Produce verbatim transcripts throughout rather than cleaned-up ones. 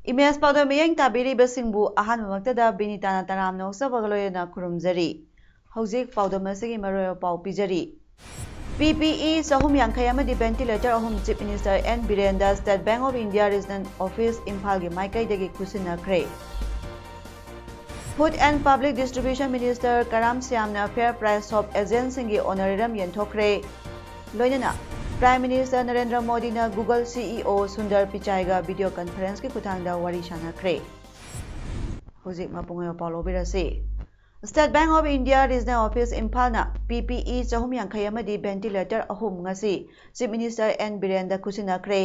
Image ꯄꯥꯎꯗꯝ ꯃꯤꯠꯌꯦꯡ ꯇꯥꯕꯤꯔꯤꯕꯁꯤꯡꯕꯨ ꯑꯍꯥꯟꯕꯃꯛꯇꯗ ꯕꯤꯅꯤꯇꯥꯅ ꯇꯔꯥꯝꯅ ꯑꯣꯛꯆꯕꯒ ꯂꯣꯏꯅꯅ ꯈꯨꯔꯨꯝꯖꯔꯤ꯫ ꯍꯧꯖꯤꯛ ꯄꯥꯎꯗꯝ ꯑꯁꯤꯒꯤ ꯃꯔꯨꯑꯣꯏꯕ ꯄꯥꯎ ꯄꯤꯖꯔꯤ꯫ ꯄꯤ ꯄꯤ ꯏ ꯆꯍꯨꯝ ꯌꯥꯡꯈꯩ ꯑꯃꯗꯤ ventilator ꯑꯍꯨꯝ Chief Minister N ꯕꯤꯔꯦꯟꯗ State Bank of India Regional Office ꯏꯝꯐꯥꯜꯒꯤ ꯃꯥꯏꯀꯩꯗꯒꯤ ꯈꯨꯠꯁꯤꯟꯅꯈ꯭ꯔꯦ꯫ Food and Public Distribution Minister Karam ꯁ꯭ꯌꯥꯝꯅ Fair Price Shop agentꯁꯤꯡꯒꯤ honorarium ꯌꯦꯟꯊꯣꯛꯈ꯭ꯔꯦ꯫ ꯂꯣꯏꯅꯅ Prime Minister ꯅꯔꯦꯟꯗ꯭ꯔ ꯃꯣꯗꯤꯅ Google C E O Sundar ꯄꯤꯆꯥꯏꯒ video conferenceꯀꯤ ꯈꯨꯠꯊꯥꯡꯗ ꯋꯥꯔꯤ ꯁꯥꯟꯅꯈ꯭ꯔꯦ꯫ ꯍꯧꯖꯤꯛ ꯃꯄꯨꯡ ꯑꯣꯏꯕ ꯄꯥꯎ ꯂꯧꯕꯤꯔꯁꯤ꯫ State Bank of India Regional Office ꯏꯝꯐꯥꯜꯅ P P E ꯆꯍꯨꯝ ꯌꯥꯡꯈꯩ ꯑꯃꯗꯤ ventilator ꯑꯍꯨꯝ ꯉꯁꯤ Chief Minister N ꯕꯤꯔꯦꯟꯗ ꯈꯨꯠꯁꯤꯟꯅꯈ꯭ꯔꯦ꯫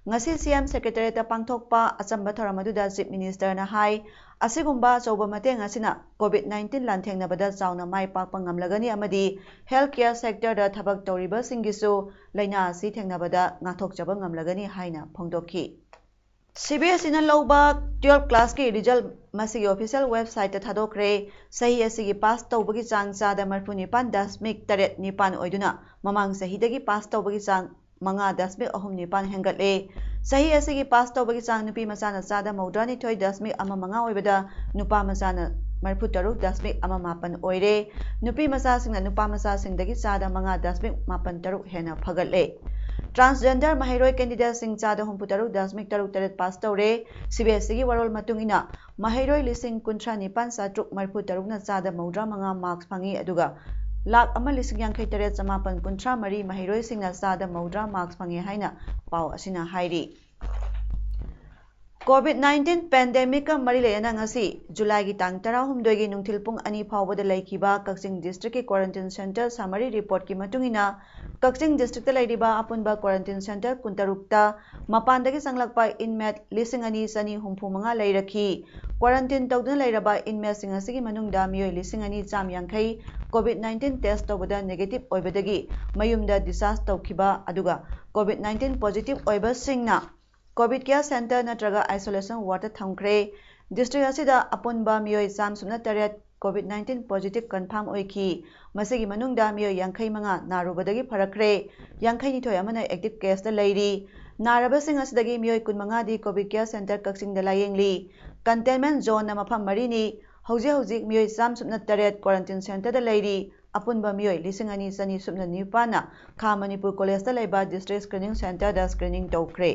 ꯉꯁꯤ C M Secretariatꯇ ꯄꯥꯡꯊꯣꯛꯄ ꯑꯆꯝꯕ ꯊꯧꯔꯝ ꯑꯗꯨꯗ Chief Ministerꯅ ꯍꯥꯏ, ꯑꯁꯤꯒꯨꯝꯕ ꯑꯆꯧꯕ ꯃꯇꯦꯡ ꯑꯁꯤꯅ COVID nineteen ꯂꯥꯟꯊꯦꯡꯅꯕꯗ ꯆꯥꯎꯅ ꯃꯥꯏ ꯄꯥꯛꯄ ꯉꯝꯂꯒꯅꯤ ꯑꯃꯗꯤ health care sectorꯗ ꯊꯕꯛ ꯇꯧꯔꯤꯕꯁꯤꯡꯒꯤꯁꯨ ꯂꯥꯏꯅꯥ ꯑꯁꯤ ꯊꯦꯡꯅꯕꯗ ꯉꯥꯛꯊꯣꯛꯆꯕ ꯉꯝꯂꯒꯅꯤ ꯍꯥꯏꯅ ꯐꯣꯡꯗꯣꯛꯈꯤ꯫ C B S Eꯅ ꯂꯧꯕ twelve classꯀꯤ result ꯃꯁꯤꯒꯤ official websiteꯇ ꯊꯥꯗꯣꯛꯈ꯭ꯔꯦ꯫ ꯆꯍꯤ ꯑꯁꯤꯒꯤ pass ꯇꯧꯕꯒꯤ ꯆꯥꯡ ꯆꯥꯗ ꯃꯔꯤꯐꯨ ꯅꯤꯄꯥꯟ ꯗꯁꯃꯤꯛ ꯇꯔꯦꯠ ꯅꯤꯄꯥꯟ ꯑꯣꯏꯗꯨꯅ ꯃꯃꯥꯡ ꯆꯍꯤꯗꯒꯤ pass ꯇꯧꯕꯒꯤ ꯆꯥꯡ ꯃꯉꯥ ꯗꯁꯃꯤꯛ ꯑꯍꯨꯝ ꯅꯤꯄꯥꯟ ꯍꯦꯟꯒꯠꯂꯦ꯫ ꯆꯍꯤ ꯑꯁꯤꯒꯤ pass ꯇꯧꯕꯒꯤ ꯆꯥꯡ ꯅꯨꯄꯤ ꯃꯆꯥꯅ ꯆꯥꯗ ꯃꯧꯗ꯭ꯔꯥ ꯅꯤꯊꯣꯏ ꯗꯁꯃꯤꯛ ꯑꯃ ꯃꯉꯥ ꯑꯣꯏꯕꯗ ꯅꯨꯄꯥ ꯃꯆꯥꯅ ꯃꯔꯤꯐꯨ ꯇꯔꯨꯛ ꯗꯁꯃꯤꯛ ꯑꯃ ꯃꯥꯄꯟ ꯑꯣꯏꯔꯦ꯫ ꯅꯨꯄꯤ ꯃꯆꯥꯁꯤꯡꯅ ꯅꯨꯄꯥ ꯃꯆꯥꯁꯤꯡꯗꯒꯤ ꯆꯥꯗ ꯃꯉꯥ ꯗꯁꯃꯤꯛ ꯃꯥꯄꯟ ꯇꯔꯨꯛ ꯍꯦꯟꯅ ꯐꯒꯠꯂꯦ꯫ Transgender ꯃꯍꯩꯔꯣꯏ candidateꯁꯤꯡ ꯆꯥꯗ ꯍꯨꯝꯐꯨ ꯇꯔꯨꯛ ꯗꯁꯃꯤꯛ ꯇꯔꯨꯛ ꯇꯔꯦꯠ pass ꯇꯧꯔꯦ꯫ C B S Eꯒꯤ ꯋꯥꯔꯣꯜ ꯃꯇꯨꯡ ꯏꯟꯅ ꯃꯍꯩꯔꯣꯏ ꯂꯤꯁꯤꯡ ꯀꯨꯟꯊ꯭ꯔꯥ ꯅꯤꯄꯥꯟ ꯆꯥꯇ꯭ꯔꯨꯛ ꯃꯔꯤꯐꯨ ꯇꯔꯨꯛꯅ ꯆꯥꯗ ꯃꯧꯗ꯭ꯔꯥ ꯃꯉꯥ marks ꯐꯪꯉꯤ, ꯑꯗꯨꯒ ꯂꯥꯈ ꯑꯃ ꯂꯤꯁꯤꯡ ꯌꯥꯡꯈꯩ ꯇꯔꯦꯠ ꯆꯃꯥꯄꯟ ꯀꯨꯟꯊ꯭ꯔꯥ ꯃꯔꯤ ꯃꯍꯩꯔꯣꯏꯁꯤꯡꯅ ꯆꯥꯗ ꯃꯧꯗ꯭ꯔꯥ marks ꯐꯪꯉꯤ ꯍꯥꯏꯅ ꯄꯥꯎ ꯑꯁꯤꯅ ꯍꯥꯏꯔꯤ꯫ ꯀꯣꯚꯤꯗ ꯅꯥꯏꯟꯇꯤꯟ ꯄꯦꯟꯗꯦꯃꯤꯛꯀ ꯃꯔꯤ ꯂꯩꯅꯅ ꯉꯁꯤ ꯖꯨꯂꯥꯏꯒꯤ ꯇꯥꯡ ꯇꯔꯥꯍꯨꯝꯗꯣꯏꯒꯤ ꯅꯨꯡꯊꯤꯜ ꯄꯨꯡ ꯑꯅꯤ ꯐꯥꯎꯕꯗ ꯂꯩꯈꯤꯕ ꯀꯛꯆꯤꯡ ꯗꯤꯁꯇ꯭ꯔꯤꯛꯀꯤ ꯀ꯭ꯋꯥꯔꯦꯟꯇꯤꯟ ꯁꯦꯟꯇꯔ ꯁꯃꯔꯤ ꯔꯤꯄꯣꯔꯠꯀꯤ ꯃꯇꯨꯡ ꯏꯟꯅ, ꯀꯛꯆꯤꯡ ꯗꯤꯁꯇ꯭ꯔꯤꯛꯇ ꯂꯩꯔꯤꯕ ꯑꯄꯨꯟꯕ ꯀ꯭ꯋꯥꯔꯦꯟꯇꯤꯟ ꯁꯦꯟꯇꯔ ꯀꯨꯟꯇꯔꯨꯛꯇ ꯃꯄꯥꯟꯗꯒꯤ ꯆꯪꯂꯛꯄ ꯏꯟꯃꯦꯠ ꯂꯤꯁꯤꯡ ꯑꯅꯤ ꯆꯅꯤ ꯍꯨꯝꯐꯨ ꯃꯉꯥ ꯂꯩꯔꯛꯈꯤ꯫ ꯀ꯭ꯋꯥꯔꯦꯟꯇꯤꯟ ꯇꯧꯗꯨꯅ ꯂꯩꯔꯕ ꯏꯟꯃꯦꯠꯁꯤꯡ ꯑꯁꯤꯒꯤ ꯃꯅꯨꯡꯗ ꯃꯤꯑꯣꯏ ꯂꯤꯁꯤꯡ ꯑꯅꯤ ꯆꯥꯝ ꯌꯥꯡꯈꯩ ꯀꯣꯚꯤꯗ ꯅꯥꯏꯟꯇꯤꯟ ꯇꯦꯁ ꯇꯧꯕꯗ ꯅꯦꯒꯦꯇꯤꯚ ꯑꯣꯏꯕꯗꯒꯤ ꯃꯌꯨꯝꯗ ꯗꯤꯁꯆꯥꯔꯖ ꯇꯧꯈꯤꯕ, ꯑꯗꯨꯒ ꯀꯣꯚꯤꯗ ꯅꯥꯏꯟꯇꯤꯟ ꯄꯣꯖꯤꯇꯤꯚ ꯑꯣꯏꯕꯁꯤꯡꯅ ꯀꯣꯚꯤꯗ ꯀꯦꯌꯔ ꯁꯦꯟꯇꯔ ꯅꯠꯇ꯭ꯔꯒ ꯑꯥꯏꯁꯣꯂꯦꯁꯟ ꯋꯥꯔꯗꯇ ꯊꯝꯈ꯭ꯔꯦ꯫ ꯗꯤꯁꯇ꯭ꯔꯤꯛ ꯑꯁꯤꯗ ꯑꯄꯨꯟꯕ ꯃꯤꯑꯣꯏ ꯆꯥꯝ ꯁꯨꯞꯅ ꯇꯔꯦꯠ ꯀꯣꯚꯤꯗ ꯅꯥꯏꯟꯇꯤꯟ ꯄꯣꯖꯤꯇꯤꯚ ꯀꯟꯐꯥꯔꯝ ꯑꯣꯏꯈꯤ꯫ ꯃꯁꯤꯒꯤ ꯃꯅꯨꯡꯗ ꯃꯤꯑꯣꯏ ꯌꯥꯡꯈꯩ ꯃꯉꯥ ꯅꯥꯔꯨꯕꯗꯒꯤ ꯐꯔꯛꯈ꯭ꯔꯦ꯫ ꯌꯥꯡꯈꯩ ꯅꯤꯊꯣꯏ ꯑꯃꯅ ꯑꯦꯛꯇꯤꯚ ꯀꯦꯁꯇ ꯂꯩꯔꯤ꯫ ꯅꯥꯔꯕꯁꯤꯡ ꯑꯁꯤꯗꯒꯤ ꯃꯤꯑꯣꯏ ꯀꯨꯟ ꯃꯉꯥꯗꯤ ꯀꯣꯚꯤꯗ ꯀꯦꯌꯔ ꯁꯦꯟꯇꯔ ꯀꯛꯆꯤꯡꯗ ꯂꯥꯌꯦꯡꯂꯤ꯫ ꯀꯟꯇꯦꯟꯃꯦꯟꯠ ꯖꯣꯟꯅ ꯃꯐꯝ ꯃꯔꯤꯅꯤ꯫ ꯍꯧꯖꯤꯛ ꯍꯧꯖꯤꯛ ꯃꯤꯑꯣꯏ ꯆꯥꯝ ꯁꯨꯞꯅ ꯇꯔꯦꯠ ꯀ꯭ꯋꯥꯔꯦꯟꯇꯤꯟ ꯁꯦꯟꯇꯔꯗ ꯂꯩꯔꯤ꯫ ꯑꯄꯨꯟꯕ ꯃꯤꯑꯣꯏ ꯂꯤꯁꯤꯡ ꯑꯅꯤ ꯆꯅꯤ ꯁꯨꯞꯅ ꯅꯤꯄꯥꯟꯅ ꯈꯥ ꯃꯅꯤꯄꯨꯔ ꯀꯣꯂꯦꯖꯇ ꯂꯩꯕ ꯗꯤꯁꯇ꯭ꯔꯤꯛ ꯁ꯭ꯀ꯭ꯔꯤꯅꯤꯡ ꯁꯦꯟꯇꯔꯗ ꯁ꯭ꯀ꯭ꯔꯤꯅꯤꯡ ꯇꯧꯈ꯭ꯔꯦ꯫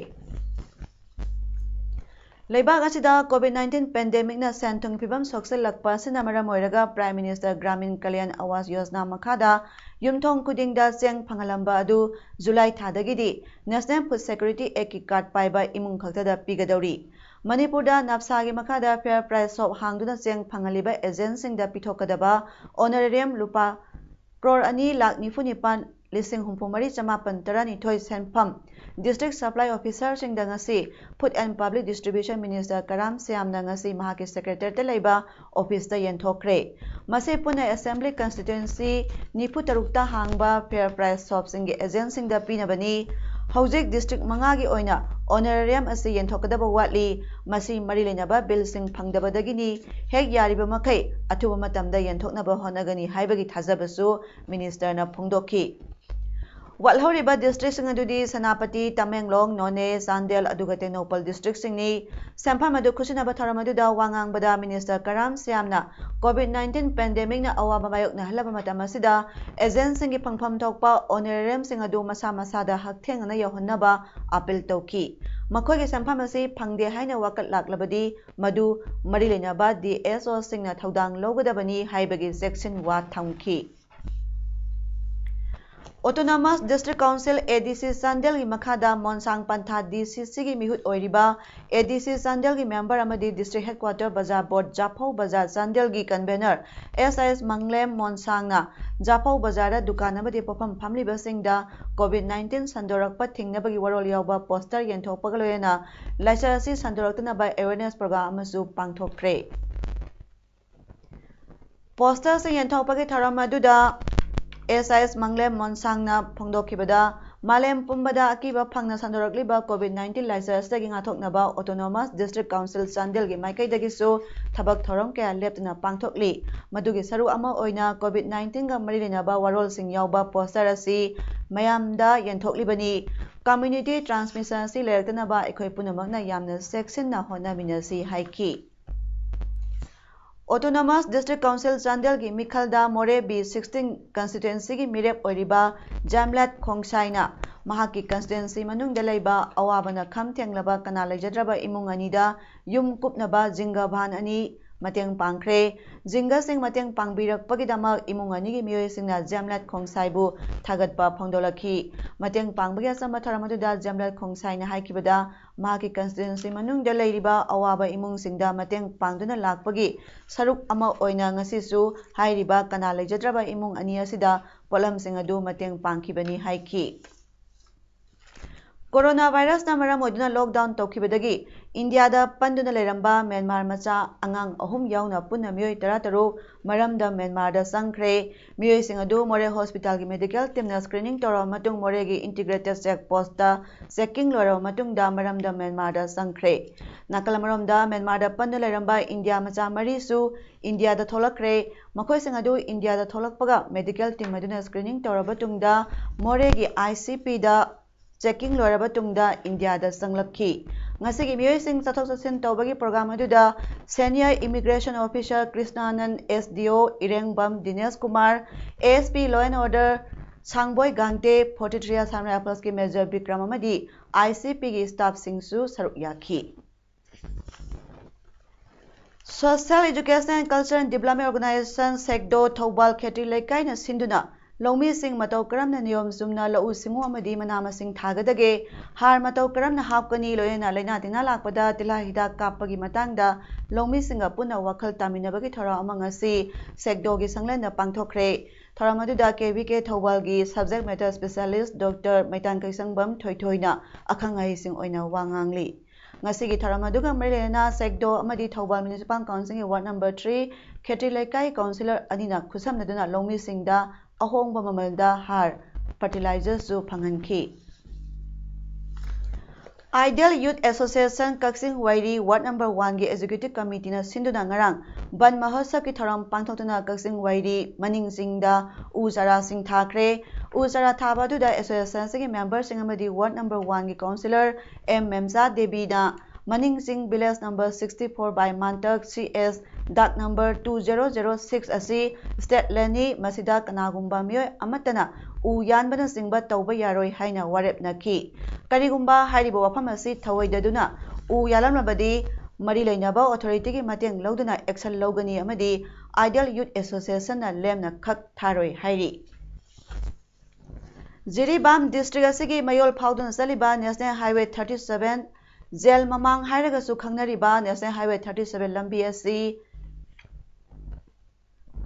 ꯂꯩꯕꯥꯛ ꯑꯁꯤꯗ ꯀꯣꯚꯤꯗ ꯅꯥꯏꯟꯇꯤꯟ ꯄꯦꯟꯗꯦꯃꯤꯛꯅ ꯁꯦꯟ ꯊꯨꯝꯒꯤ ꯐꯤꯕꯝ ꯁꯣꯛꯆꯤꯜꯂꯛꯄ ꯑꯁꯤꯅ ꯃꯔꯝ ꯑꯣꯏꯔꯒ ꯄ꯭ꯔꯥꯏꯝ ꯃꯤꯅꯤꯁꯇꯔ ꯒ꯭ꯔꯥꯃꯤꯟ ꯀꯂꯌꯥꯟ ꯑꯋꯥꯁ ꯌꯣꯖꯅꯥ ꯃꯈꯥꯗ ꯌꯨꯝꯊꯣꯡ ꯈꯨꯗꯤꯡꯗ ꯆꯦꯡ ꯐꯪꯍꯜꯂꯝꯕ ꯑꯗꯨ ꯖꯨꯂꯥꯏ ꯊꯥꯗꯒꯤꯗꯤ ꯅꯦꯁꯅꯦꯜ ꯐꯨꯗ ꯁꯦꯀ꯭ꯌꯨꯔꯤꯇꯤ ꯑꯦꯛꯀꯤ ꯀꯥꯔꯗ ꯄꯥꯏꯕ ꯏꯃꯨꯡ ꯈꯛꯇꯗ ꯄꯤꯒꯗꯧꯔꯤ꯫ ꯃꯅꯤꯄꯨꯔꯗ ꯅꯞꯁꯥꯒꯤ ꯃꯈꯥꯗ ꯐꯦꯌꯔ ꯄ꯭ꯔꯥꯏꯁ ꯁꯣꯞ ꯍꯥꯡꯗꯨꯅ ꯆꯦꯡ ꯐꯪꯍꯜꯂꯤꯕ ꯑꯦꯖꯦꯟꯠꯁꯤꯡꯗ ꯄꯤꯊꯣꯛꯀꯗꯕ ꯑꯣꯅꯔꯦꯔꯤꯌꯝ ꯂꯨꯄꯥ ꯀ꯭ꯔꯣꯔ ꯑꯅꯤ ꯂꯥꯈ ꯅꯤꯐꯨ ꯅꯤꯄꯥꯟ ꯂꯤꯁꯤꯡ ꯍꯨꯝꯐꯨ ꯃꯔꯤ ꯆꯃꯥꯄꯟ ꯇꯔꯥꯅꯤꯊꯣꯏ ꯁꯦꯟꯐꯝ ꯗꯤꯁꯇ꯭ꯔꯤꯛ ꯁꯄ꯭ꯂꯥꯏ ꯑꯣꯐꯤꯁꯔꯁꯤꯡꯗ ꯉꯁꯤ food and public distribution minister Karam ꯁ꯭ꯌꯥꯝꯅ ꯉꯁꯤ ꯃꯍꯥꯛꯀꯤ ꯁꯦꯀ꯭ꯔꯦꯇꯔꯤꯌꯦꯠꯇ ꯂꯩꯕ ꯑꯣꯐꯤꯁꯇ ꯌꯦꯟꯊꯣꯛꯈ꯭ꯔꯦ꯫ ꯃꯁꯤ ꯄꯨꯟꯅ ꯑꯦꯁꯦꯝꯕ꯭ꯂꯤ ꯀꯟꯁꯇꯤꯇ꯭ꯋꯦꯟꯁꯤ ꯅꯤꯐꯨ ꯇꯔꯨꯛꯇ ꯍꯥꯡꯕ ꯐꯦꯌꯔ ꯄ꯭ꯔꯥꯏꯁ ꯁꯣꯞꯁꯤꯡꯒꯤ ꯑꯦꯖꯦꯟꯠꯁꯤꯡꯗ ꯄꯤꯅꯕꯅꯤ꯫ ꯍꯧꯖꯤꯛ ꯗꯤꯁꯇ꯭ꯔꯤꯛ ꯃꯉꯥꯒꯤ ꯑꯣꯏꯅ ꯑꯣꯅꯔꯦꯔꯤꯌꯝ ꯑꯁꯤ ꯌꯦꯟꯊꯣꯛꯀꯗꯕ ꯋꯥꯠꯂꯤ꯫ ꯃꯁꯤ ꯃꯔꯤ ꯂꯩꯅꯕ ꯕꯤꯜꯁꯤꯡ ꯐꯪꯗꯕꯗꯒꯤꯅꯤ꯫ ꯍꯦꯛ ꯌꯥꯔꯤꯕ ꯃꯈꯩ ꯑꯊꯨꯕ ꯃꯇꯝꯗ ꯌꯦꯟꯊꯣꯛꯅꯕ ꯍꯣꯠꯅꯒꯅꯤ ꯍꯥꯏꯕꯒꯤ ꯊꯥꯖꯕꯁꯨ ꯃꯤꯅꯤꯁꯇꯔꯅ ꯐꯣꯡꯗꯣꯛꯈꯤ꯫ ꯋꯥꯠꯍꯧꯔꯤꯕ ꯗꯤꯁꯇ꯭ꯔꯤꯛꯁꯤꯡ ꯑꯗꯨꯗꯤ ꯁꯦꯅꯥꯄꯇꯤ, ꯇꯃꯦꯡꯂꯣꯡ, ꯅꯣꯅꯦ, ꯆꯥꯟꯗꯦꯜ ꯑꯗꯨꯒ ꯇꯦꯡꯅꯧꯄꯜ ꯗꯤꯁꯇ꯭ꯔꯤꯛꯁꯤꯡꯅꯤ꯫ ꯁꯦꯟꯐꯝ ꯑꯗꯨ ꯈꯨꯠꯁꯤꯟꯅꯕ ꯊꯧꯔꯝ ꯑꯗꯨꯗ ꯋꯥ ꯉꯥꯡꯕꯗ ꯃꯤꯅꯤꯁꯇꯔ ꯀꯔꯥꯝ ꯁ꯭ꯌꯥꯝꯅ ꯀꯣꯚꯤꯗ ꯅꯥꯏꯟꯇꯤꯟ ꯄꯦꯟꯗꯦꯃꯤꯛꯅ ꯑꯋꯥꯕ ꯃꯥꯌꯣꯛꯅꯍꯜꯂꯕ ꯃꯇꯝ ꯑꯁꯤꯗ ꯑꯦꯖꯦꯟꯠꯁꯤꯡꯒꯤ ꯐꯪꯐꯝ ꯊꯣꯛꯄ ꯑꯣꯅꯔꯦꯔꯤꯌꯝꯁꯤꯡ ꯑꯗꯨ ꯃꯁꯥ ꯃꯁꯥꯗ ꯍꯛꯊꯦꯡꯅꯅ ꯌꯧꯍꯟꯅꯕ ꯑꯥꯄꯤꯜ ꯇꯧꯈꯤ꯫ ꯃꯈꯣꯏꯒꯤ ꯁꯦꯟꯐꯝ ꯑꯁꯤ ꯐꯪꯗꯦ ꯍꯥꯏꯅ ꯋꯥꯀꯠ ꯂꯥꯛꯂꯕꯗꯤ ꯃꯗꯨ ꯃꯔꯤ ꯂꯩꯅꯕ ꯗꯤ ꯑꯦꯁ ꯑꯣꯁꯤꯡꯅ ꯊꯧꯗꯥꯡ ꯂꯧꯒꯗꯕꯅꯤ ꯍꯥꯏꯕꯒꯤ ꯆꯦꯛꯁꯤꯟ ꯋꯥ ꯊꯝꯈꯤ꯫ Autonomous District Council, A D C, ꯆꯥꯟꯗꯦꯜꯒꯤ ꯃꯈꯥꯗ ꯃꯣꯟꯁꯥꯡ ꯄꯟꯊꯥ D C Cꯒꯤ ꯃꯤꯍꯨꯠ ꯑꯣꯏꯔꯤꯕ A D C ꯆꯥꯟꯗꯦꯜꯒꯤ member ꯑꯃꯗꯤ District Headquarter ꯕꯖꯥꯔ Board ꯖꯥꯐꯧ ꯕꯖꯥꯔ ꯆꯥꯟꯗꯦꯜꯒꯤ convener S I S ꯃꯪꯂꯦꯝ ꯃꯣꯟꯁꯥꯡꯅ ꯖꯥꯐꯧ ꯕꯖꯥꯔꯗ ꯗꯨꯀꯥꯟ ꯑꯃꯗꯤ ꯄꯣꯠꯐꯝ ꯐꯝꯂꯤꯕꯁꯤꯡꯗ COVID nineteen ꯁꯟꯗꯣꯔꯛꯄ ꯊꯤꯡꯅꯕꯒꯤ ꯋꯥꯔꯣꯜ ꯌꯥꯎꯕ poster ꯌꯦꯟꯊꯣꯛꯄꯒ ꯂꯣꯏꯅꯅ ꯂꯥꯏꯆꯠ ꯑꯁꯤ ꯁꯟꯗꯣꯔꯛꯇꯅꯕ awareness program ꯑꯃꯁꯨ ꯄꯥꯡꯊꯣꯛꯈ꯭ꯔꯦ꯫ Posterꯁꯤꯡ ꯌꯦꯟꯊꯣꯛꯄꯒꯤ ꯊꯧꯔꯝ ꯑꯗꯨꯗ S I S ꯃꯪꯂꯦꯝ ꯃꯣꯟꯁꯥꯡꯅ ꯐꯣꯡꯗꯣꯛꯈꯤꯕꯗ, ꯃꯥꯂꯦꯝ ꯄꯨꯝꯕꯗ ꯑꯀꯤꯕ ꯐꯪꯅ ꯁꯟꯗꯣꯔꯛꯂꯤꯕ COVID nineteen ꯂꯥꯏꯆꯠ ꯑꯁꯤꯗꯒꯤ ꯉꯥꯛꯊꯣꯛꯅꯕ Autonomous District Council ꯆꯥꯟꯗꯦꯜꯒꯤ ꯃꯥꯏꯀꯩꯗꯒꯤꯁꯨ ꯊꯕꯛ ꯊꯧꯔꯝ ꯀꯌꯥ ꯂꯦꯞꯇꯅ ꯄꯥꯡꯊꯣꯛꯂꯤ꯫ ꯃꯗꯨꯒꯤ ꯁꯔꯨꯛ ꯑꯃ ꯑꯣꯏꯅ COVID nineteenꯒ ꯃꯔꯤ ꯂꯩꯅꯕ ꯋꯥꯔꯣꯜꯁꯤꯡ ꯌꯥꯎꯕ poster ꯑꯁꯤ ꯃꯌꯥꯝꯗ ꯌꯦꯟꯊꯣꯛꯂꯤꯕꯅꯤ꯫ Community transmission ꯑꯁꯤ ꯂꯩꯔꯛꯇꯅꯕ ꯑꯩꯈꯣꯏ ꯄꯨꯝꯅꯃꯛꯅ ꯌꯥꯝꯅ ꯆꯦꯛꯁꯤꯟꯅ ꯍꯣꯠꯅꯃꯤꯟꯅꯁꯤ ꯍꯥꯏꯈꯤ꯫ Autonomous District Council ꯆꯥꯟꯗꯦꯜꯒꯤ ꯃꯤꯈꯜꯗ ꯃꯣꯔꯦ B sixteen constituencyꯒꯤ ꯃꯤꯔꯦꯞ ꯑꯣꯏꯔꯤꯕ ꯖꯥꯝꯂꯦꯠ ꯈꯣꯡꯁꯥꯏꯅ ꯃꯍꯥꯛꯀꯤ constituency ꯃꯅꯨꯡꯗ ꯂꯩꯕ ꯑꯋꯥꯕꯅ ꯈꯝ ꯊꯦꯡꯂꯕ ꯀꯅꯥ ꯂꯩꯖꯗ꯭ꯔꯕ ꯏꯃꯨꯡ ꯑꯅꯤꯗ ꯌꯨꯝ ꯀꯨꯞꯅꯕ ꯖꯤꯡꯒ ꯚꯥꯟ ꯑꯅꯤ ꯃꯇꯦꯡ ꯄꯥꯡꯈ꯭ꯔꯦ꯫ ꯖꯤꯡꯒꯁꯤꯡ ꯃꯇꯦꯡ ꯄꯥꯡꯕꯤꯔꯛꯄꯒꯤꯗꯃꯛ ꯏꯃꯨꯡ ꯑꯅꯤꯒꯤ ꯃꯤꯑꯣꯏꯁꯤꯡꯅ ꯖꯥꯝꯂꯦꯠ ꯈꯣꯡꯁꯥꯏꯕꯨ ꯊꯥꯒꯠꯄ ꯐꯣꯡꯗꯣꯛꯂꯛꯈꯤ꯫ ꯃꯇꯦꯡ ꯄꯥꯡꯕꯒꯤ ꯑꯆꯝꯕ ꯊꯧꯔꯝ ꯑꯗꯨꯗ ꯖꯥꯝꯂꯦꯠ ꯈꯣꯡꯁꯥꯏꯅ ꯍꯥꯏꯈꯤꯕꯗ, ꯃꯍꯥꯛꯀꯤ constituency ꯃꯅꯨꯡꯗ ꯂꯩꯔꯤꯕ ꯑꯋꯥꯕ ꯏꯃꯨꯡꯁꯤꯡꯗ ꯃꯇꯦꯡ ꯄꯥꯡꯗꯨꯅ ꯂꯥꯛꯄꯒꯤ ꯁꯔꯨꯛ ꯑꯃ ꯑꯣꯏꯅ ꯉꯁꯤꯁꯨ ꯍꯥꯏꯔꯤꯕ ꯀꯅꯥ ꯂꯩꯖꯗ꯭ꯔꯕ ꯏꯃꯨꯡ ꯑꯅꯤ ꯑꯁꯤꯗ ꯄꯣꯠꯂꯝꯁꯤꯡ ꯑꯗꯨ ꯃꯇꯦꯡ ꯄꯥꯡꯈꯤꯕꯅꯤ ꯍꯥꯏꯈꯤ꯫ Corona virusꯅ ꯃꯔꯝ ꯑꯣꯏꯗꯨꯅ lockdown ꯇꯧꯈꯤꯕꯗꯒꯤ ꯏꯟꯗꯤꯌꯥꯗ ꯄꯟꯗꯨꯅ ꯂꯩꯔꯝꯕ ꯃ꯭ꯌꯥꯟꯃꯥꯔ ꯃꯆꯥ ꯑꯉꯥꯡ ꯑꯍꯨꯝ ꯌꯥꯎꯅ ꯄꯨꯟꯅ ꯃꯤꯑꯣꯏ ꯇꯔꯥꯇꯔꯨꯛ ꯃꯔꯝꯗ ꯃ꯭ꯌꯥꯟꯃꯥꯔꯗ ꯆꯪꯈ꯭ꯔꯦ꯫ ꯃꯤꯑꯣꯏꯁꯤꯡ ꯑꯗꯨ ꯃꯣꯔꯦ hospitalꯒꯤ medical teamꯅ screening ꯇꯧꯔꯕ ꯃꯇꯨꯡ ꯃꯣꯔꯦꯒꯤ integrated check postꯇ checking ꯂꯣꯏꯔꯕ ꯃꯇꯨꯡꯗ ꯃꯔꯝꯗ ꯃ꯭ꯌꯥꯟꯃꯥꯔꯗ ꯆꯪꯈ꯭ꯔꯦ꯫ ꯅꯥꯀꯜ ꯑꯃꯔꯣꯝꯗ ꯃ꯭ꯌꯥꯟꯃꯥꯔꯗ ꯄꯟꯗꯨꯅ ꯂꯩꯔꯝꯕ ꯏꯟꯗꯤꯌꯥ ꯃꯆꯥ ꯃꯔꯤꯁꯨ ꯏꯟꯗꯤꯌꯥꯗ ꯊꯣꯛꯂꯛꯈ꯭ꯔꯦ꯫ ꯃꯈꯣꯏꯁꯤꯡ ꯑꯗꯨ ꯏꯟꯗꯤꯌꯥꯗ ꯊꯣꯛꯂꯛꯄꯒ medical team ꯑꯗꯨꯅ screening ꯇꯧꯔꯕ ꯇꯨꯡꯗ ꯃꯣꯔꯦꯒꯤ ICPꯗ checking ꯂꯣꯏꯔꯕ ꯇꯨꯡꯗ ꯏꯟꯗꯤꯌꯥꯗ ꯆꯪꯂꯛꯈꯤ꯫ ꯉꯁꯤꯒꯤ ꯃꯤꯑꯣꯏꯁꯤꯡ ꯆꯠꯊꯣꯛ ꯆꯠꯁꯤꯟ ꯇꯧꯕꯒꯤ program ꯑꯗꯨꯗ senior immigration officer ꯀ꯭ꯔꯤꯁꯅꯥꯅꯟ, SDO ꯏꯔꯦꯡꯕꯝ Dinesh Kumar, ASP law and order ꯁꯥꯡꯕꯣꯏ ꯒꯥꯡꯇꯦ, forty-three Assam Riflesꯀꯤ Major Bikram ꯑꯃꯗꯤ ICPꯒꯤ staffꯁꯤꯡꯁꯨ ꯁꯔꯨꯛ ꯌꯥꯈꯤ꯫ Social Education and Cultural Development Organization, SECDO, Thoubal ꯈꯦꯇ꯭ꯔꯤ ꯂꯩꯀꯥꯏꯅ ꯁꯤꯟꯗꯨꯅ ꯂꯧꯃꯤꯁꯤꯡ ꯃꯇꯧ ꯀꯔꯝꯅ ꯅꯤꯌꯣꯝ ꯆꯨꯝꯅ ꯂꯧꯎ ꯁꯤꯡꯎ ꯑꯃꯗꯤ ꯃꯅꯥ ꯃꯁꯤꯡ ꯊꯥꯒꯗꯒꯦ, ꯍꯥꯔ ꯃꯇꯧ ꯀꯔꯝꯅ ꯍꯥꯞꯀꯅꯤ, ꯂꯣꯏꯅꯅ ꯂꯥꯏꯅꯥ ꯇꯤꯟꯅꯥ ꯂꯥꯛꯄꯗ ꯇꯤꯜꯍꯥ ꯍꯤꯗꯥꯛ ꯀꯥꯞꯄꯒꯤ ꯃꯇꯥꯡꯗ ꯂꯧꯃꯤꯁꯤꯡꯒ ꯄꯨꯟꯅ ꯋꯥꯈꯜ ꯇꯥꯃꯤꯟꯅꯕꯒꯤ ꯊꯧꯔꯝ ꯑꯃ ꯉꯁꯤ ꯁꯦꯛꯗꯣꯒꯤ ꯁꯪꯂꯦꯟꯗ ꯄꯥꯡꯊꯣꯛꯈ꯭ꯔꯦ꯫ ꯊꯧꯔꯝ ꯑꯗꯨꯗ ꯀꯦ ꯚꯤ ꯀꯦ ꯊꯧꯕꯥꯜꯒꯤ subject matter specialist ꯗꯣꯛꯇꯔ ꯃꯩꯇꯥꯟ ꯀꯩꯁꯪꯕꯝ ꯊꯣꯏꯊꯣꯏꯅ ꯑꯈꯪ ꯑꯍꯩꯁꯤꯡ ꯑꯣꯏꯅ ꯋꯥ ꯉꯥꯡꯂꯤ꯫ ꯉꯁꯤꯒꯤ ꯊꯧꯔꯝ ꯑꯗꯨꯒ ꯃꯔꯤ ꯂꯩꯅꯅ ꯁꯦꯛꯗꯣ ꯑꯃꯗꯤ Thoubal municipal councilꯒꯤ ward number three ꯈꯦꯇ꯭ꯔꯤ ꯂꯩꯀꯥꯏ councillor ꯑꯅꯤꯅ ꯈꯨꯠꯁꯝꯅꯗꯨꯅ ꯂꯧꯃꯤꯁꯤꯡꯗ ꯑꯍꯣꯡꯕ ꯃꯃꯜꯗ ꯍꯥꯔ, fertilizerꯁꯨ ꯐꯪꯍꯟꯈꯤ꯫ Ideal Youth Association ꯀꯛꯆꯤꯡ ꯋꯥꯏꯔꯤ ward number oneꯒꯤ executive committeeꯅ ꯁꯤꯟꯗꯨꯅ ꯉꯔꯥꯡ ꯕꯟ ꯃꯍꯣꯠꯁꯕꯀꯤ ꯊꯧꯔꯝ ꯄꯥꯡꯊꯣꯛꯇꯨꯅ ꯀꯛꯆꯤꯡ ꯋꯥꯏꯔꯤ ꯃꯅꯤꯡ ꯆꯤꯡꯗ ꯎ ꯆꯥꯔꯥꯁꯤꯡ ꯊꯥꯈ꯭ꯔꯦ꯫ ꯎ ꯆꯥꯔꯥ ꯊꯥꯕ ꯑꯗꯨꯗ associationꯁꯤꯒꯤ memberꯁꯤꯡ ꯑꯃꯗꯤ ward number oneꯒꯤ councillor ꯑꯦꯝ ꯃꯦꯝꯆꯥ ꯗꯦꯕꯤꯅ ꯃꯅꯤꯡ ꯆꯤꯡ village number sixty four by ꯃꯥꯟꯇꯛ C S dark number two zero zero six ꯑꯁꯤ state landꯅꯤ, ꯃꯁꯤꯗ ꯀꯅꯥꯒꯨꯝꯕ ꯃꯤꯑꯣꯏ ꯑꯃꯠꯇꯅ ꯎ ꯌꯥꯟꯕꯅꯆꯤꯡꯕ ꯇꯧꯕ ꯌꯥꯔꯣꯏ ꯍꯥꯏꯅ ꯋꯥꯔꯦꯞꯅꯈꯤ꯫ ꯀꯔꯤꯒꯨꯝꯕ ꯍꯥꯏꯔꯤꯕ ꯋꯥꯐꯝ ꯑꯁꯤ ꯊꯧꯑꯣꯏꯗꯗꯨꯅ ꯎ ꯌꯥꯜꯂꯝꯂꯕꯗꯤ ꯃꯔꯤ ꯂꯩꯅꯕ authorityꯒꯤ ꯃꯇꯦꯡ ꯂꯧꯗꯨꯅ action ꯂꯧꯒꯅꯤ ꯑꯃꯗꯤ Ideal Youth Associationꯅ ꯂꯦꯝꯅ ꯈꯛ ꯊꯥꯔꯣꯏ ꯍꯥꯏꯔꯤ꯫ ꯖꯤꯔꯤꯕꯥꯝ district ꯑꯁꯤꯒꯤ ꯃꯌꯣꯜ ꯐꯥꯎꯗꯨꯅ ꯆꯠꯂꯤꯕ National Highway thirty seven, jail ꯃꯃꯥꯡ ꯍꯥꯏꯔꯒꯁꯨ ꯈꯪꯅꯔꯤꯕ National Highway thirty seven ꯂꯝꯕꯤ ꯑꯁꯤ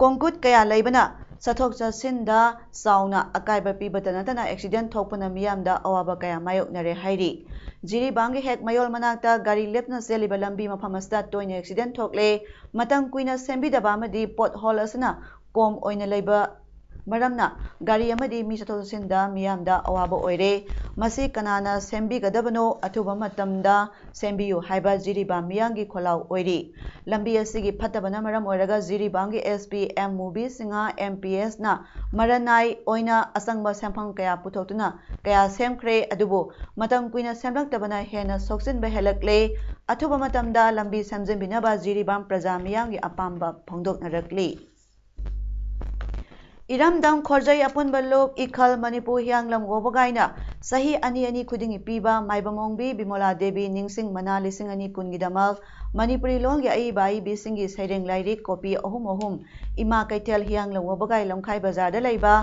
ꯀꯣꯡꯀꯨꯠ ꯀꯌꯥ ꯂꯩꯕꯅ ꯆꯠꯊꯣꯛ ꯆꯠꯁꯤꯟꯗ ꯆꯥꯎꯅ ꯑꯀꯥꯏꯕ ꯄꯤꯕꯇ ꯅꯠꯇꯅ accident ꯊꯣꯛꯄꯅ ꯃꯤꯌꯥꯝꯗ ꯑꯋꯥꯕ ꯀꯌꯥ ꯃꯥꯌꯣꯛꯅꯔꯦ ꯍꯥꯏꯔꯤ꯫ ꯖꯤꯔꯤꯕꯥꯝꯒꯤ ꯍꯦꯛ ꯃꯌꯣꯜ ꯃꯅꯥꯛꯇ ꯒꯥꯔꯤ ꯂꯦꯞꯇꯨꯅ ꯆꯦꯜꯂꯤꯕ ꯂꯝꯕꯤ ꯃꯐꯝ ꯑꯁꯤꯗ ꯇꯣꯏꯅ accident ꯊꯣꯛꯂꯦ꯫ ꯃꯇꯝ ꯀꯨꯏꯅ ꯁꯦꯝꯕꯤꯗꯕ ꯑꯃꯗꯤ pothole ꯑꯁꯤꯅ ꯀꯣꯝ ꯑꯣꯏꯅ ꯂꯩꯕ ꯃꯔꯝꯅ ꯒꯥꯔꯤ ꯑꯃꯗꯤ ꯃꯤ ꯆꯠꯊꯣꯛ ꯆꯠꯁꯤꯟꯗ ꯃꯤꯌꯥꯝꯗ ꯑꯋꯥꯕ ꯑꯣꯏꯔꯦ꯫ ꯃꯁꯤ ꯀꯅꯥꯅ ꯁꯦꯝꯕꯤꯒꯗꯕꯅꯣ? ꯑꯊꯨꯕ ꯃꯇꯝꯗ ꯁꯦꯝꯕꯤꯌꯨ ꯍꯥꯏꯕ ꯖꯤꯔꯤꯕꯥꯝ ꯃꯤꯌꯥꯝꯒꯤ ꯈꯣꯜꯂꯥꯎ ꯑꯣꯏꯔꯤ꯫ ꯂꯝꯕꯤ ꯑꯁꯤꯒꯤ ꯐꯠꯇꯕꯅ ꯃꯔꯝ ꯑꯣꯏꯔꯒ ꯖꯤꯔꯤꯕꯥꯝꯒꯤ S P M ꯃꯨꯕꯤ ꯁꯤꯡꯍ, M P Sꯅ ꯃꯔꯅꯥꯏ ꯑꯣꯏꯅ ꯑꯆꯪꯕ ꯁꯦꯟꯐꯝ ꯀꯌꯥ ꯄꯨꯊꯣꯛꯇꯨꯅ ꯀꯌꯥ ꯁꯦꯝꯈ꯭ꯔꯦ, ꯑꯗꯨꯕꯨ ꯃꯇꯝ ꯀꯨꯏꯅ ꯁꯦꯝꯂꯛꯇꯕꯅ ꯍꯦꯟꯅ ꯁꯣꯛꯆꯤꯟꯕ ꯍꯦꯜꯂꯛꯂꯦ꯫ ꯑꯊꯨꯕ ꯃꯇꯝꯗ ꯂꯝꯕꯤ ꯁꯦꯝꯖꯤꯟꯕꯤꯅꯕ ꯖꯤꯔꯤꯕꯥꯝ ꯄ꯭ꯔꯖꯥ ꯃꯤꯌꯥꯝꯒꯤ ꯑꯄꯥꯝꯕ ꯐꯣꯡꯗꯣꯛꯅꯔꯛꯂꯤ꯫ ꯏꯔꯝꯗꯝ ꯈꯣꯔꯖꯩ ꯑꯄꯨꯟꯕ ꯂꯨꯞ ꯏꯈꯜ ꯃꯅꯤꯄꯨꯔ ꯍꯤꯌꯥꯡꯂꯝ ꯋꯥꯕꯒꯥꯏꯅ ꯆꯍꯤ ꯑꯅꯤ ꯑꯅꯤ ꯈꯨꯗꯤꯡꯒꯤ ꯄꯤꯕ ꯃꯥꯏꯕꯝ ꯑꯣꯡꯕꯤ ꯕꯤꯃꯣꯂꯥ ꯗꯦꯕꯤ ꯅꯤꯡꯁꯤꯡ ꯃꯅꯥ ꯂꯤꯁꯤꯡ ꯑꯅꯤ ꯀꯨꯟꯒꯤꯗꯃꯛ ꯃꯅꯤꯄꯨꯔꯤ ꯂꯣꯟꯒꯤ ꯑꯏꯕ ꯑꯏꯕꯤꯁꯤꯡꯒꯤ ꯁꯩꯔꯦꯡ ꯂꯥꯏꯔꯤꯛ ꯀꯣꯄꯤ ꯑꯍꯨꯝ ꯑꯍꯨꯝ ꯏꯃꯥ ꯀꯩꯊꯦꯜ ꯍꯤꯌꯥꯡꯂꯝ ꯋꯥꯕꯒꯥꯏ ꯂꯝꯈꯥꯏ ꯕꯖꯥꯔꯗ ꯂꯩꯕ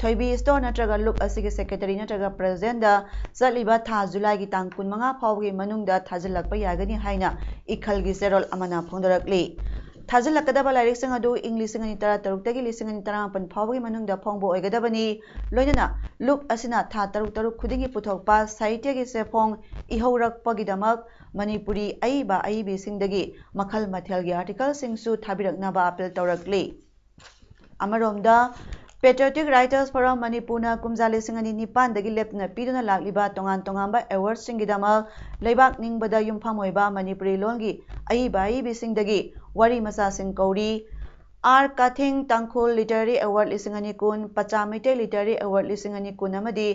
ꯊꯣꯏꯕꯤ ꯁ꯭ꯇꯣꯔ ꯅꯠꯇ꯭ꯔꯒ ꯂꯨꯞ ꯑꯁꯤꯒꯤ ꯁꯦꯀ꯭ꯔꯦꯇꯔꯤ ꯅꯠꯇ꯭ꯔꯒ ꯄ꯭ꯔꯦꯁꯤꯗꯦꯟꯗ ꯆꯠꯂꯤꯕ ꯊꯥ ꯖꯨꯂꯥꯏꯒꯤ ꯇꯥꯡ ꯀꯨꯟꯃꯉꯥ ꯐꯥꯎꯕꯒꯤ ꯃꯅꯨꯡꯗ ꯊꯥꯖꯤꯜꯂꯛꯄ ꯌꯥꯒꯅꯤ ꯍꯥꯏꯅ ꯏꯈꯜꯒꯤ ꯆꯦꯔꯣꯜ ꯑꯃꯅ ꯐꯣꯡꯗꯣꯔꯛꯂꯤ꯫ ꯊꯥꯖꯤꯜꯂꯛꯀꯗꯕ ꯂꯥꯏꯔꯤꯛꯁꯤꯡ ꯑꯗꯨ ꯏꯪ ꯂꯤꯁꯤꯡ ꯑꯅꯤ ꯇꯔꯥꯇꯔꯨꯛꯇꯒꯤ ꯂꯤꯁꯤꯡ ꯑꯅꯤ ꯇꯔꯥꯃꯥꯄꯟ ꯐꯥꯎꯕꯒꯤ ꯃꯅꯨꯡꯗ ꯐꯣꯡꯕ ꯑꯣꯏꯒꯗꯕꯅꯤ꯫ ꯂꯣꯏꯅꯅ ꯂꯨꯞ ꯑꯁꯤꯅ ꯊꯥ ꯇꯔꯨꯛ ꯇꯔꯨꯛ ꯈꯨꯗꯤꯡꯒꯤ ꯄꯨꯊꯣꯛꯄ ꯁꯥꯍꯤꯇ꯭ꯌꯒꯤ ꯆꯦꯐꯣꯡ ꯏꯍꯧꯔꯛꯄꯒꯤꯗꯃꯛ ꯃꯅꯤꯄꯨꯔꯤ ꯑꯏꯕ ꯑꯏꯕꯤꯁꯤꯡꯗꯒꯤ ꯃꯈꯜ ꯃꯊꯦꯜꯒꯤ ꯑꯥꯔꯇꯤꯀꯜꯁꯤꯡꯁꯨ ꯊꯥꯕꯤꯔꯛꯅꯕ ꯑꯥꯄꯤꯜ ꯇꯧꯔꯛꯂꯤ꯫ ꯑꯃꯔꯣꯝꯗ, Patriotic Writers Forum ꯃꯅꯤꯄꯨꯔꯅ ꯀꯨꯝꯖꯥ ꯂꯤꯁꯤꯡ ꯑꯅꯤ ꯅꯤꯄꯥꯟꯗꯒꯤ ꯂꯦꯞꯇꯅ ꯄꯤꯗꯨꯅ ꯂꯥꯛꯂꯤꯕ ꯇꯣꯉꯥꯟ ꯇꯣꯉꯥꯟꯕ ꯑꯦꯋꯥꯔꯗꯁꯤꯡꯒꯤꯗꯃꯛ ꯂꯩꯕꯥꯛ ꯅꯤꯡꯕꯗ ꯌꯨꯝꯐꯝ ꯑꯣꯏꯕ ꯃꯅꯤꯄꯨꯔꯤ ꯂꯣꯟꯒꯤ ꯑꯏꯕ ꯑꯏꯕꯤꯁꯤꯡꯗꯒꯤ ꯋꯥꯔꯤ ꯃꯆꯥꯁꯤꯡ ꯀꯧꯔꯤ꯫ ꯑꯥꯔ ꯀꯥꯊꯤꯡ ꯇꯥꯡꯈꯨꯜ ꯂꯤꯇꯔꯦꯔꯤ ꯑꯦꯋꯥꯔꯗ ꯂꯤꯁꯤꯡ ꯑꯅꯤ ꯀꯨꯟ, ꯄꯆꯥ ꯃꯩꯇꯩ ꯂꯤꯇꯔꯦꯔꯤ ꯑꯦꯋꯥꯔꯗ ꯂꯤꯁꯤꯡ ꯑꯅꯤ ꯀꯨꯟ ꯑꯃꯗꯤ